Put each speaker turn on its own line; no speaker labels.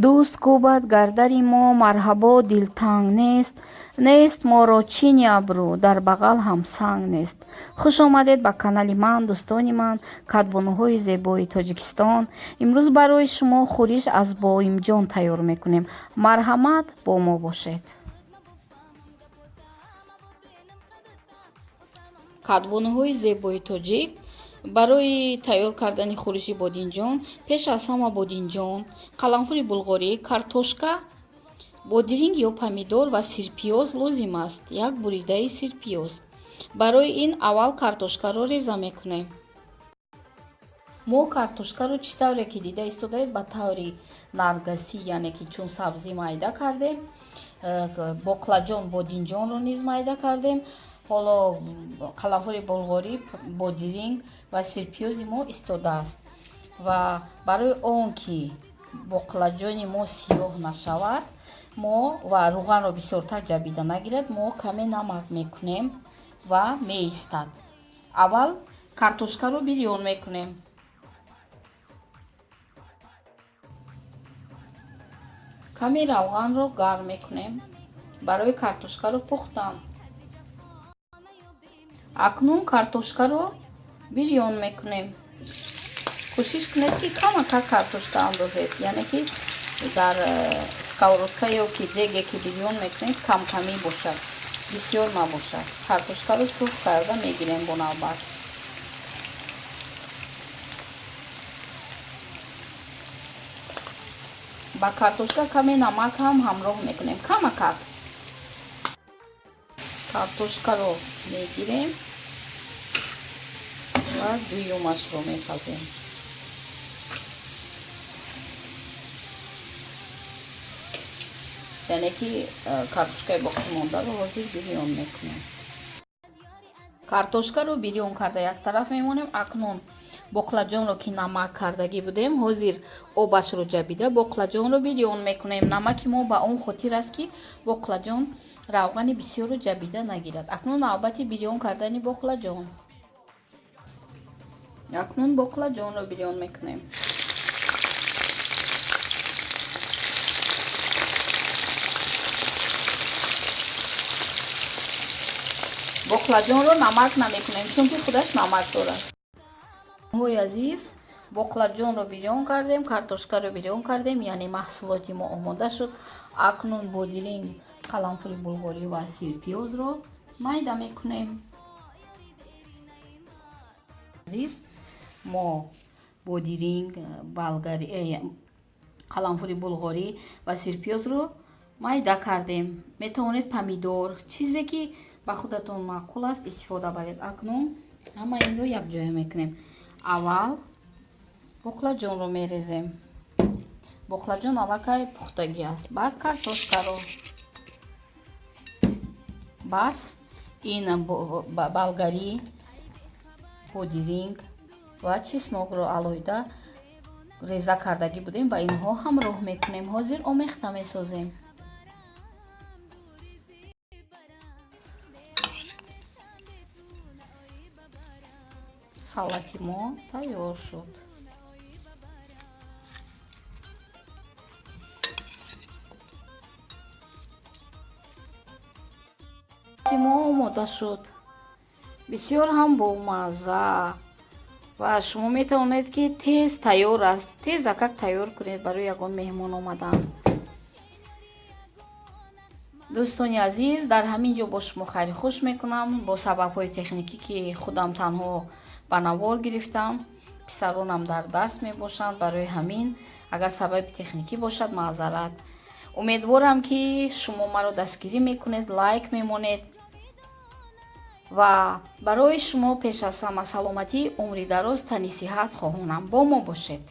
Дӯст кӯбад гардари мо, марҳабо, дилтанг нест, нест моро чини абрӯ, дар бағал ҳам санг нест. Хуш омадед ба канали ман, дӯстони ман, кадбонуҳои зебои Тоҷикистон. Имрӯз барои шумо хӯриш аз боимҷон тайёр мекунем. Марҳамат, бо мо бошед. Кадбонуҳои зебои тоҷик, барои тайёр кардани хӯриши бодинҷон пеш аз ҳама бодинҷон, қаламфури булғорӣ, картошка, бодиринг ё помидор ва сирпиёз лозим аст, як буридаи сирпиёз. Барои ин аввал картошкаро реза мекунем. Мо картошкаро чӣ тавре ки дида истодаед, ба таври наргасӣ, яъне ки чун сабзӣ майда кардем. Боқлаҷон, бодинҷонро низ майда кардем. Ҳоло қаламфури булғорӣ, бодиринг ва сирпиёзи мо истодааст. Ва барои он ки боқлаҷони мо сиёҳ нашавад, мо ва рӯғанро бисёртар ҷабида нагирад, мо каме намак мекунем ва меистад. Аввал картошкаро бирён мекунем. Каме равғанро гарм мекунем барои картошкаро пухтан. Акнун картошкаро бирён мекунем. Кӯшиш кунед, ки камакак картошка андозед, яъне ки дар сковородка ё ки деге ки бирён мекунед, камкамӣ бошад, бисёр набошад. Картошкаро сурх карда мегирем бо навбат. Ба картошка каме намак ҳам ҳамроҳ мекунем, камакак. Картошкаро мегирем ва дуюмашро мепазем. Яъне ки картошкаи боқимондаро ҳозир бирён мекунем. Картошкаро бирён карда яктараф мемонем. Акнун боқлаҷонро, ки намак кардагӣ будем, ҳозир обашро ҷабида боқлаҷонро бирён мекунем. Намаки мо ба он хотир аст, ки боқлаҷон равғани бисёрро ҷабида нагирад. Акнун навбати бирён кардани боқлаҷон. Акнун боқлаҷонро бирён мекунем. Боқлаҷонро намак намекунем, чунки худаш намак дорад. Ҳои азиз, боқлаҷонро бирён кардем, картошкаро бирён кардем, яъне маҳсулоти мо омода шуд. Акнун бодиринг, қаламфури булғорӣ ва сирпиёзро майда мекунем. Азиз, мо бодиринг, болгари, қаламфури булғорӣ ва сирпиёзро майда кардем. Метавонед помидор, чизе ки ба худатон маъқул аст, истифода баред. Акнун ҳама инро якҷоя мекунем. Аввал боқлаҷонро мерезем. Боқлаҷон аллакай пухтагӣ аст. Баъд картошкаро, баъд ин болгарӣ, бодиринг ва чеснокро алоҳида реза кардагӣ будем, ба инҳо ҳамроҳ мекунем. Ҳозир омехта месозем. Салати мо тайёр шуд. Мо омода шуд, бисёр ҳам бомазза, ва шумо метавонед, ки тез тайёр аст, тезакак тайёр кунед барои ягон меҳмон омадан. Дӯстони азиз, дар ҳамин ҷо бо шумо хайри хуш мекунам. Бо сабабҳои техникӣ, ки худам танҳо ба навор гирифтам, писаронам дар дарс мебошанд, барои ҳамин агар сабаби техникӣ бошад, маъзарат. Умедворам, ки шумо маро дастгирӣ мекунед, лайк мемонед ва барои шумо пеш аз ҳама саломатӣ, умри дароз, тани сиҳат хоҳонам. Бо мо бошед.